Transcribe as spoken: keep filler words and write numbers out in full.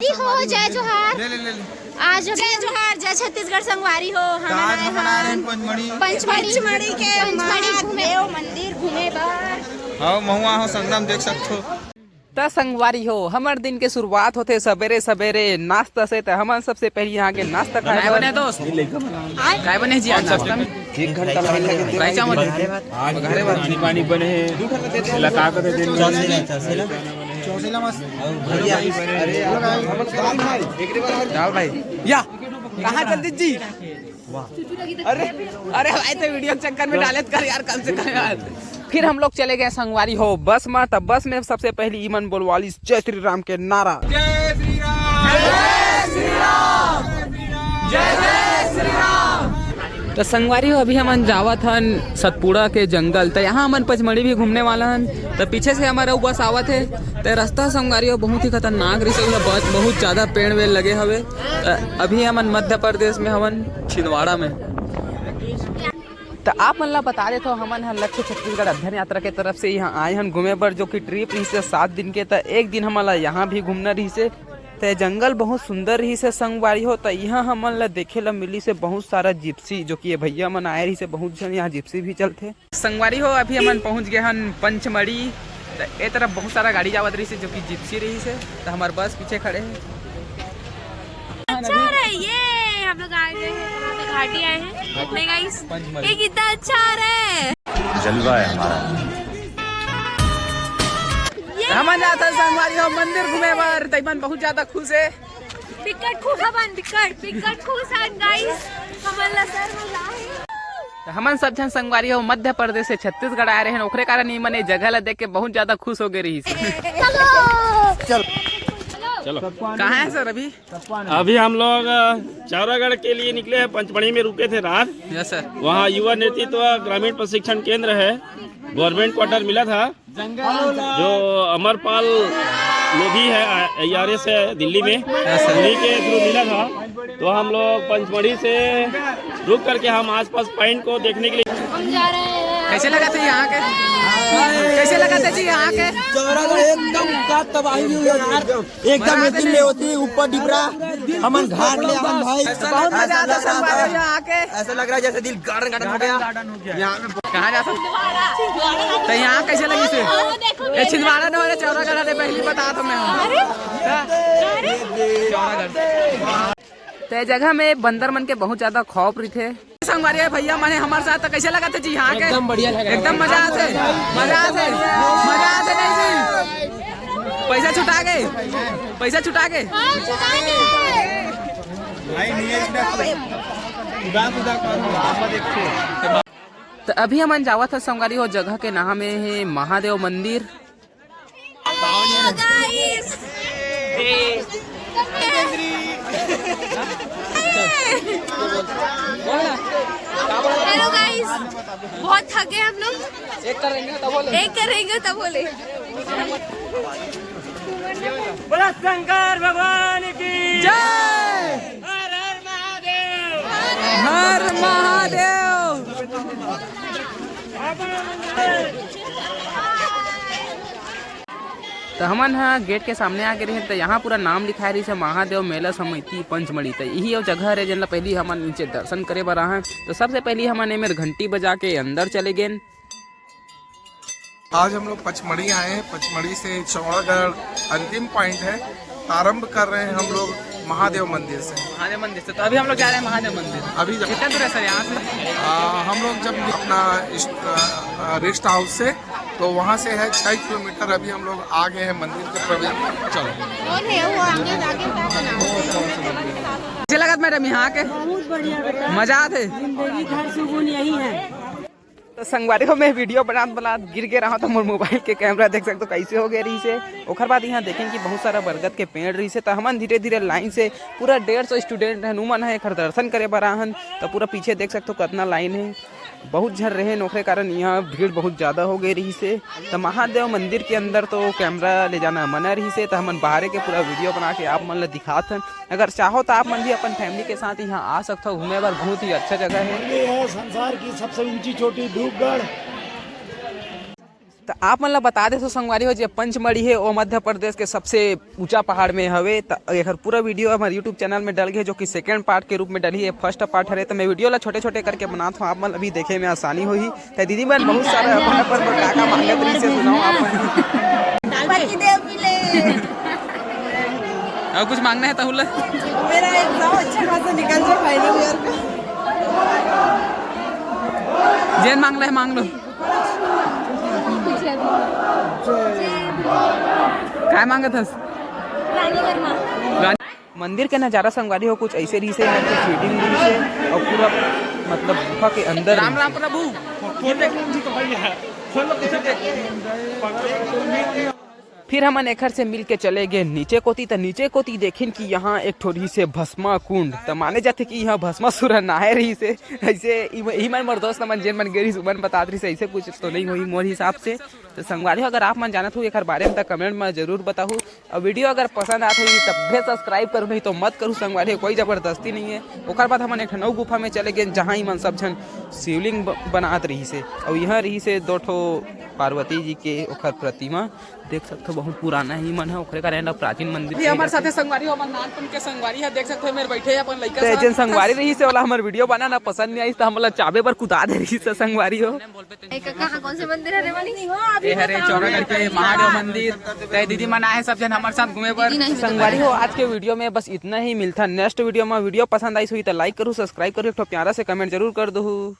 जी हो, जय जोहार। ले, ले, ले, ले। आज जय जोहार, जय छत्तीसगढ़ संगवारी हो। हमन आज आए हमन आए हन हन पंचमढ़ी। पंचमढ़ी। पंचमढ़ी के पंचमढ़ी घूमे। महादेव मंदिर घूमे बर। हाँ, महुआ हो संगम देख सकथो। त संगवारी हो, हमर दिन के शुरुआत होथे सबेरे सबेरे नाश्ता से। त हमन सबसे पहली यहाँ के नाश्ता खाए काय बर बने दोस्त? काय बने जी आज नाश्ता में? एक घंटा लाइन लगे। काय चावल? आज घरे पानी पानी बने हैं। इलाका का दिन चौसेला, चौसेला। चौसेला मस्त। भैया, अरे यार, दाल भाई। दाल भाई। या, कहाँ जल्दी जी? अरे, अरे भाई, तो वीडियो के चक्कर में डालत कर यार, कम से कम यार। फिर हम लोग चले गए संगवारी हो बस में। तब बस में सबसे पहली इमन बोलवाली जय श्री राम के नारा। जय श्री राम। जय श्री राम। जय जय श्री राम। तो संगवारी हो, अभी हमन जावत हन सतपुड़ा के जंगल। तो यहाँ हमन पचमढ़ी भी घूमने वाला हन। तो पीछे से हमारा बस आवत है। तो रास्ता संगवारी हो बहुत ही खतरनाक रही, बहुत, बहुत ज्यादा पेड़ वेड़ लगे हवे। तो अभी हमन मध्य प्रदेश में हवन, छिंदवाड़ा में। तो आप मन ला बता देथव, हमन ह लक्ष्य छत्तीसगढ़ अध्ययन यात्रा के तरफ से यहाँ आए हन घूमे बर, जो कि ट्रिप रहिस हे सात दिन के। त एक दिन हमन ला यहाँ भी घूमना रहिस हे। त जंगल बहुत सुंदर रहिस हे संगवारी हो। त यहाँ हमन ला देखे ला मिलिस हे बहुत सारा जिप्सी, जो कि ये भैया मन आए रहिस हे, बहुत झन यहाँ जिप्सी भी चलथे। संगवारी हो, अभी हमन पहुँच गए हन पंचमढ़ी। त ए तरफ बहुत सारा गाड़ी जावत रहिस हे, जो कि जिप्सी रहिस हे। त हमार बस पीछे खड़े हे। अच्छा आ रहा है ये, हम लोग आ गए हैं, यहाँ पे घाटी आए हैं घूमने गाइस। पंचमढ़ी। ये कितना अच्छा आ रहा है। जलवा है हमारा। ये हमन जात हन संगवारी हो मंदिर घूमे बर, त इमन बहुत ज्यादा खुश हे। बिकट खुश हवन, बिकट, बिकट खुश हन गाइस। हमन ला सर बुलाए। त हमन सब झन संगवारी हो मध्य प्रदेश से छत्तीसगढ़ आए रहेन, ओकरे कारण इमन ए जगह ला देख के बहुत ज्यादा खुश हो गए रहिस। चलो। चलो। कहाँ है सर अभी? अभी हम लोग, अ, चौरागढ़ के लिए निकले हैं, पंचमढ़ी में रुके थे रात। Yes sir. वहाँ युवा नेतृत्व ग्रामीण प्रशिक्षण केंद्र है, गवर्नमेंट क्वार्टर मिला था, जो अमरपाल लोधी है, आईआरएस है दिल्ली में, यस सर। उन्हीं के थ्रू मिला था। तो हम लोग पंचमढ़ी से रुक करके हम आसपास पॉइंट को देखने के लिए। हम जा रहे हैं। कैसे लगा था यहाँ के? कैसे लगा था जी यहाँ के? चौरागढ़ एकदम का तबाही हुई है यार। एकदम मजा इतनी आते ले होती ऊपर डिबरा, हमन घाट ले हमन भाई। बहुत मजा आता संगवारी हो यहाँ आके। ऐसा लग रहा है जैसे दिल गार्डन गार्डन हो गया। यहाँ पे कहाँ जा सकते? तो यहाँ कैसे लगी से? ये छिंदवाड़ा न हो रहे, चौरागढ़ रहे, पहली बता तो मैं। चौरागढ़। तो ये जगह में बंदर मन के बहुत ज्यादा खौफ रहिथे। संगवारी है भैया माने हमारे साथ, तो कैसे लगा था जी यहाँ के? एकदम बढ़िया लगा। एकदम मजा आते, मजा आते, मजा आते नहीं जी। पैसा छुटा गए, पैसा छुटा गए। भाई नहीं है इसमें। उदास उदास मालूम होता है। तो अभी हमन जावत ह संगवारी हो, जगह के नाम हे महादेव मंदिर। Hello guys। Hello guys, बहुत थक गए हम लोग। एक करेंगे तब बोले। एक करेंगे तब बोले। बोला शंकर भगवान की जय। हर हर महादेव। हर महादेव। तो हमन ह गेट के सामने आ गे रहे, तो यहाँ पूरा नाम लिखाए रहिस हे महादेव मेला समिति पंचमढ़ी। तो यही वो जगह हरे, जेन ला पहली हमन नीचे दर्शन करे बर आए। तो सबसे पहली हमन एमेर घंटी बजा के अंदर चले गेन। आज हम लोग पचमढ़ी आए हैं, पचमढ़ी से चौड़ागढ़ अंतिम पॉइंट है। आरंभ कर रहे हैं हम लोग महादेव मंदिर से। महादेव मंदिर से। तो अभी हम लोग जा रहे हैं महादेव मंदिर। अभी जब कितना दूर है सर यहाँ से? आ, हम लोग जब अपना इस, आ, आ, रेस्ट हाउस से, तो वहाँ से है छः किलोमीटर। अभी हम लोग आ गए हैं मंदिर के प्रवेश। चलो। कौन है वो आगे जाके क्या बनाओ? कैसे लगत मैडम यहाँ के? बहुत बढ़िया बेटा। मजा आते? जिंदगी भर सुकून यही है। तो संगवारी हो, मैं वीडियो बनात बनात गिर गे रहा, तो मोर मोबाइल के कैमरा देख सकते हो कैसे हो गए रहिस हे। ओकर बाद यहाँ देखें कि बहुत सारा बरगद के पेड़ रहिस हे, तो हमन धीरे धीरे लाइन से पूरा डेढ़ सौ स्टूडेंट हन, उमन ह एकर दर्शन करे बर आहन। तो पूरा पीछे देख सकते हो कितना लाइन है, बहुत झन रहे, ओकरे कारण यहाँ भीड़ बहुत ज़्यादा हो गए रहिस हे। तो महादेव मंदिर के अंदर तो कैमरा ले जाना मना रहिस हे, तो हमन बाहरे के पूरा वीडियो बना के आप मन ल दिखात हन। अगर चाहो तो आप मन भी अपन फैमिली के साथ यहाँ आ सकते हो घूमे बर, बहुत ही अच्छा जगह है। ये है संसार की सबसे ऊंची चोटी धूपगढ़। तो आप मन ला बता देथों संगवारी हो, जे पंचमढ़ी हे, वो मध्य प्रदेश के सबसे ऊंचा पहाड़ में हवे। त एकर पूरा वीडियो हमर YouTube चैनल में डल गे, जो कि सेकंड पार्ट के रूप में डलही। ये फर्स्ट पार्ट हरे, त मैं वीडियो ला छोटे-छोटे करके बनात हूँ, आप मन ला भी देखे में आसानी होही। त दीदी मन बहुत सारा अपन, अपन बर का-का मांगत रहिस हे, सुनाओ आप मन। पति देव मिले। अउ कुछ मांगना हे तहु ला? मेरा एग्जाम अच्छा खासा निकल जाए final year का। जेन मांगना हे मांग लो। काय मांगत हस? रानी वर्मा। रानी मंदिर के नजारा संगवारी हो कुछ ऐसे रहिस हे, यहाँ के फीडिंग रहिस हे अउ पूरा मतलब गुफा के अंदर राम राम प्रभु। फिर हमन एखर से मिल के चले गए नीचे कोती, त नीचे कोती देखिन कि यहाँ एक ठो रहिस हे भस्मा कुंड। त माने जाथे कि यहाँ भस्मासुर नहाए रहिस हे। ऐसे इम-, इही मन मोर दोस्त मन जेन मन गे रहिस, उमन बतात रहिस, ऐसे कुछ तो नहीं होही मोर हिसाब से। त संगवारी हो, अगर आप मन जानत हो एखर बारे में, त कमेंट में जरूर बताहू। अउ वीडियो अगर पसंद आत होही, तभे सब्सक्राइब करू, नहीं तो मत करू संगवारी हो, कोई जबरदस्ती नहीं है। ओकर बाद हमन एक ठन अउ गुफा में चले गेन, जहाँ इमन सब झन शिवलिंग ब-, बनात रहिस हे। अउ यहाँ रहिस हे दो ठो पार्वती जी के ओखर प्रतिमा। देख सकथो, बहुत पुराना ही मन है, ओकरे कारण एला प्राचीन मंदिर ये कहे हमर जाथे। साथे संगवारी हो, हमर नानपन के संगवारी है, देख सकथो, मेर बैठे हे अपन लइका ते साथ। जेन संगवारी रहिस हे, ओला हमर वीडियो बनाना पसंद नहीं आइस, त हमला चाबे बर कुदा दे रहिस हे संगवारी हो। ए, का-, कहाँ, कौन से मंदिर हरे वाली? ये हरे चौरागढ़ के महादेव मंदिर। ते दीदी मन आए हे सब झन हमर साथ घूमे बर। दीदी नहीं संगवारी हो, आज के वीडियो में बस इतना ही। मिलथन नेक्स्ट वीडियो में। वीडियो पसंद आइस होही त लाइक करू, सब्सक्राइब करू, एक ठो प्यारा से कमेंट जरूर कर दहू।